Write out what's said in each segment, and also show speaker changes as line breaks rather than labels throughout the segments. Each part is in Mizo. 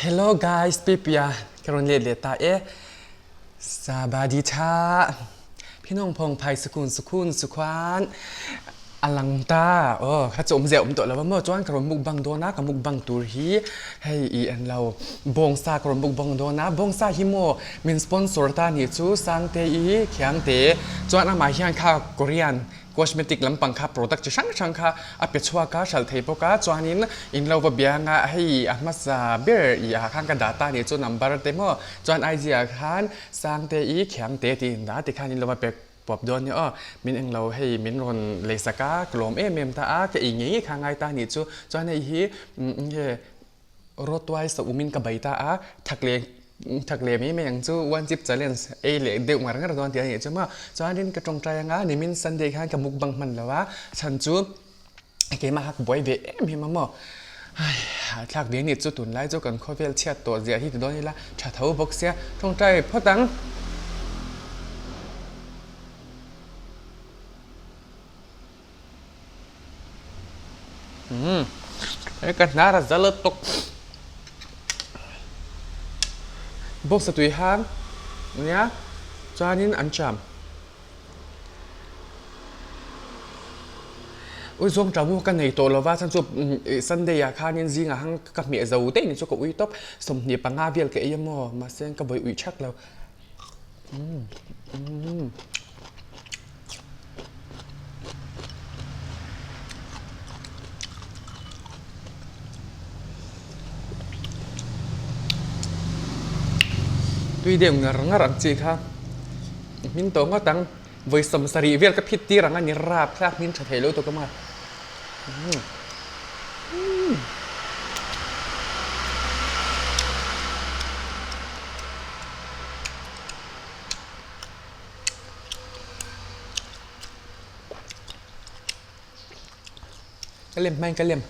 Hello guys, Pipia ka rawn let leh ta e. Sabadi tha phinong phong phai sukun sukun sukhuan a lang ta. Oh, kha chu awmzia awm tawh lo a maw? Chuan ka rawn mukbang dawn a, ka mukbang tur hi hei i an lo bawngsa ka rawn mukbang dawn a. Bawngsa hi maw min sponsor ta nih chu Sangte i Khiangte. Chuan amah hian kha Korean Cosmetic lampang kha product chi hrang hrang kha a pe chhuak a, hralh thei bawk a, chuanin in lo va biang a, hei a hmasa ber i ah khan ka dah ta nih chu number te maw, chuan IG ah khan Sangte i Khiangte tih in dah tikhan in lo va pek puap dawn nia aw, min englo hei min rawn lei sak a, ka lawm em em ta a, ka ei ngei ngei kha ngai ta nih chu, chuan hei hi nge. Rawtuai sa umin ka bei ta a, thak leh thak leh mai mai ang chu one chip challenge ei leh deuh ngar ngar dawn tih a nih chu maw. Chuanin ka tawngtai anga nimin Sunday khan ka mukbang hman lo a, chhan chu keimah kha ka buai ve em em a maw. Ai hahthlak ve nih chu tunlai chu kan khawvel chhiat tawh ziah hi ti dawn ila tha tho bawk sia tawngtai phawt ang. Umm he ka hnar a za lutuk box a tui hang nia chuanin an cham ui zawng tang u ka nei tawh lova chuan chu sunday ah khanin zingah hang ka hmeh zo daih ni chu ka ui tawp 25 vel ka ei a maw mahse ka vawi ui thak lo umm umm. Tui deuh ngar ngar ang chi kha hmin tawh ngawt ang vawi 70 vel ka phit tir ang a ni rap thlak hmin tha thei lo tawk a maw. Ka lem hmain ka lem.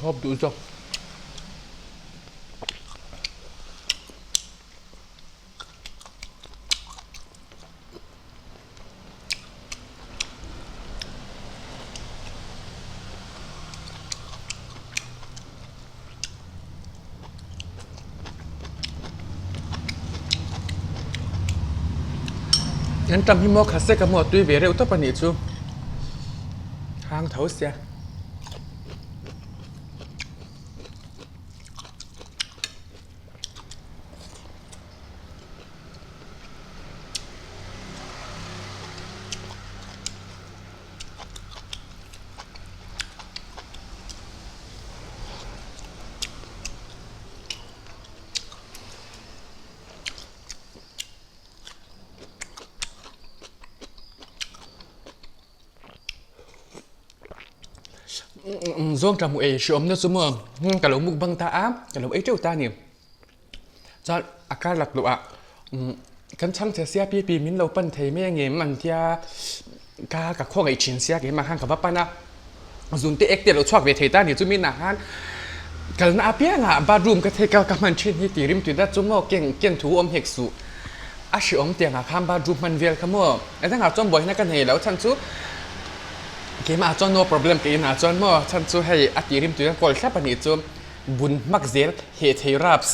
Hawp duh zawk. An tam hi maw khat sek a maw tui ve reuh tawp a nih chu hang tho sia. Zawng tha hmuh ei hreawmna chu maw ka lo mukbang ta a ka lo ei teuh ta a ni. Chuan a kar lak luh ah kan chhang che sia pi pi min lo pan thei mai angem an tia ka ka khawngaih thin sia keimah khan ka va pan a zun te ek te a lo chhuak ve thei ta a ni chumi nah khan kalna apiangah bathroom ka thei ka ka hman thin hi tih rim tui dat chu maw ken ken thu awm hek suh a hrehawm tiangah khan bathroom hman vel kha maw a dangah chuan buaina ka nei lo chhan chu. Keimah chuan no problem ka inah chuan maw chhan chu hei a tih rim tui a kawl thlap a nih chu bun hmak zel heh thei raps.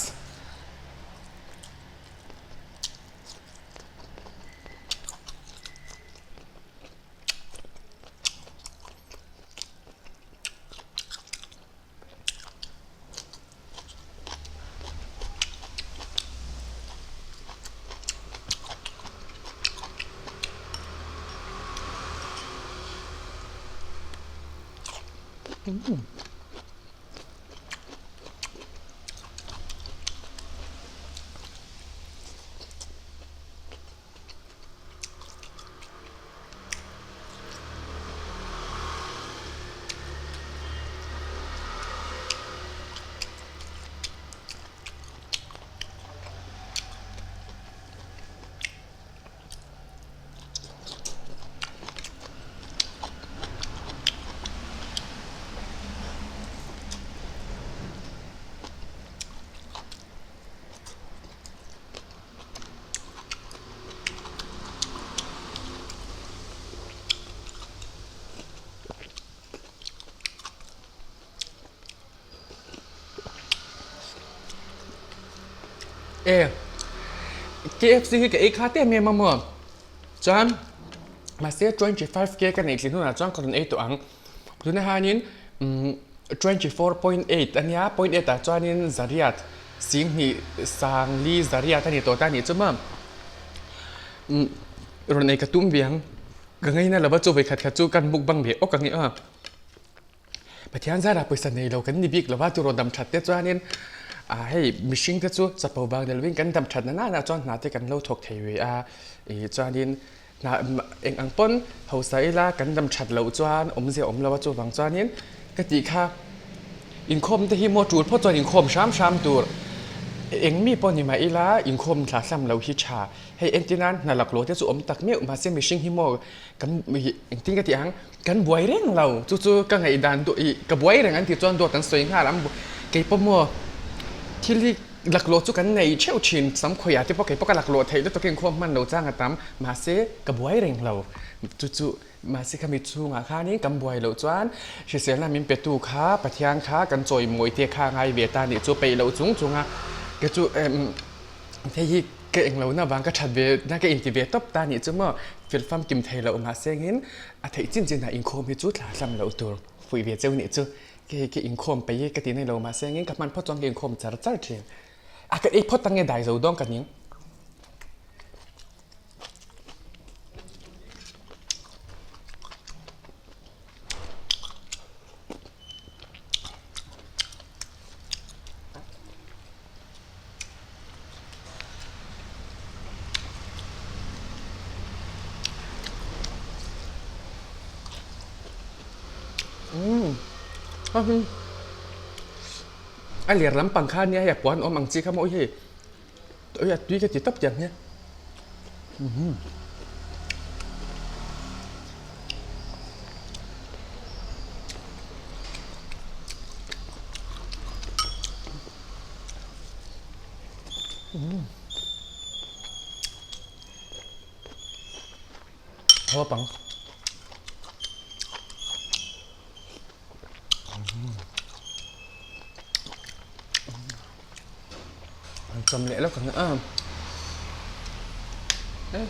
E KFC hi ka ei kha te em em a maw chuan mahse 25 k ka neih thleng hunah chuan ka rawn ei tawh ang tunah hianin umm 24.8 a nia point eight ah chuanin zariat Singhnih Sangli Zariat a ni tawh ta a nih chu maw? Umm rawn ei ka tum ve ang. Ka ngaina lova chu vawikhat khat chu kan mukbang ve awk ang i aw. Pathian zara pawisa nei lo kan ni bik lova chu rawn dam that te chuanin ah hei mihring te chu chapo vang ni lovin kan dam that na nana chuan hna te kan lo thawk thei ve a ih chuanin hna eng ang pawn hausa ila kan dam that loh chuan awmzia awm lo a chuvang chuanin ka tih kha inkhawm te hi maw tul phawt chuan inkhawm hram hram tur eng mi pawh ni mah ila inkhawm thla hlam loh hi tha hei entir nan hna laklawh te chu awm tak meuh mahse mihring hi maw kan engtin ka tih ang kan buai reng lo chu chu ka ngaihdan duh ih ka buai reng an tih chuan dawt an sawi nghal ang keipawh maw thil hi. Laklawh chu kan nei theuh thin, sam khawiah te pawh kei pawh ka laklawh theih lutuk in khuam hman lo chang a tam, mahse ka buai reng lo, chu chu mahse khami chhungah khanin kan buai loh chuan hriselna min pe tu kha Pathian kha kan chawimawi te kha ngai ve ta nih chu peih loh chung chung a, kei chu hei hi ka eng lohna vang ka that ve na ka inti ve tawp ta nih chu maw fel famkim thei loh mahse engin a theih chin chin ah inkhawm hi chu thla hlam loh tur fuih ve cheu nih chu. Kei ka inkhawm peih i ka ti nei lo mahse engin ka hman phawt chuan ka inkhawm char char thin. A ka ei phawt ange dai zo dawn ka ning. A ler lampang kha ania hei a puan awm ang chi kha maw hei a tui ka ti tawp tiang hian. Haw pang. An chawm leh lawk ang a.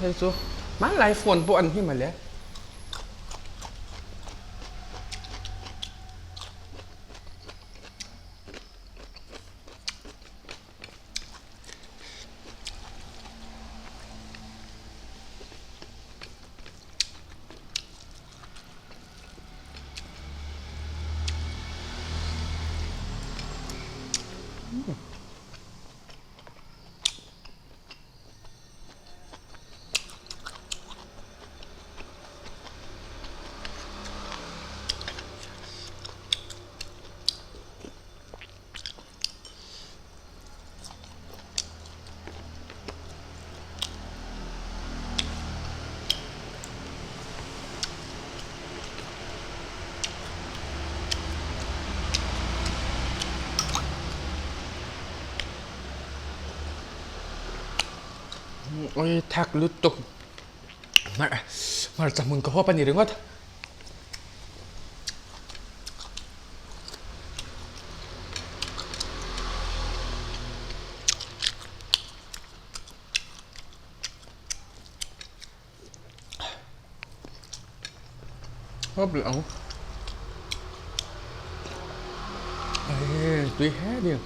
Hei chu hmanlai phone pawh an hi mawle. Oi thak lutuk hmarcha hmun ka huap a ni ringawt. Hawp leh ang. Tui heavy.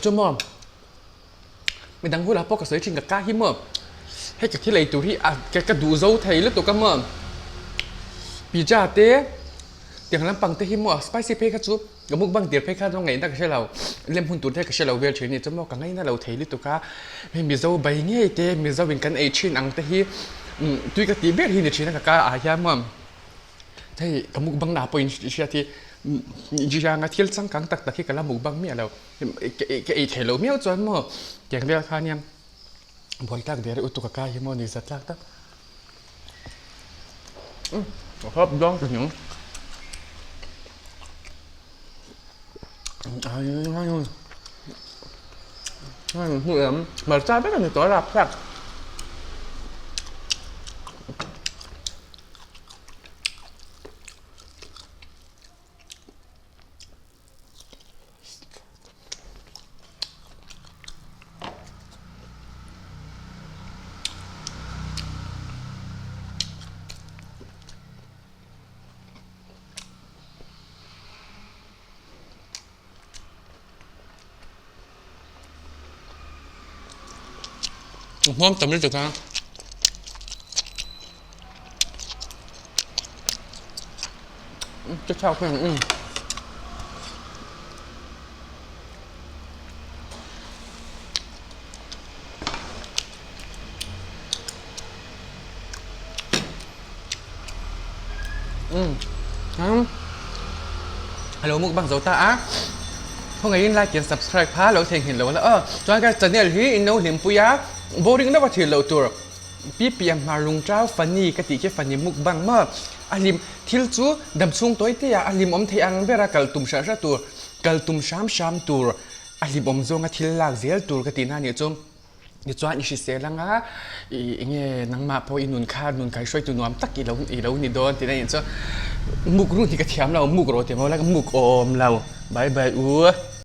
Chu maw midang bulah pawh ka sawi thin ka ka hi maw hei ka thil ei tur hi a ka duh zo thei lutuk a maw pizza te tiang lampang te hi maw spicy phei kha chu Ka mukbang tir phei kha chu ngaihna ka hre lo, lem hun tur te ka hre lo vel thin a ni chu maw ka ngaina lo thei lutuk a, hei Mizo bai ngei te Mizo in kan ei thin ang te hi tui ka tih ber hi ni thin a ka kar ah hian maw hei ka mukbang na pawhin i hriat hi Ziranga thil changkang tak tak hi ka la mukbang miah lo ka ei thei lo miau chuan maw tiang vel kha nia buai tlak ve reuh lutuk a ka hi maw ni zat tlak tak. Hap dang ta hnung. Hmarcha vek a ni tawh a rapthlak. Hmawm tam lutuk a. Ka chak hian um. Um. Um. Hello mukbang zo ta a. Khawngaih in like and subscribe kha lo theihnghilh lo la aw. Chuan ka channel hi in lo hlimpui a boring deuh a thil loh tur. Pi Piang hmar lungchau funny ka tih khi funny mukbang maw? A hlim thil chu damchhung tawi te ah a hlimawm thei ang ber a kal tum hram hram tur kal tum hram hram tur a hlimawm zawnga thil lak zel tur ka tih na nih chu tichuan i hrisel anga ih enge nangmah pawh i nun kha nun kaihruaitu nuam tak i lo i lo ni dawn tih na nih chu muk run hi ka thiam lo muk rawh ti maw la ka muk awm lo bye bye u.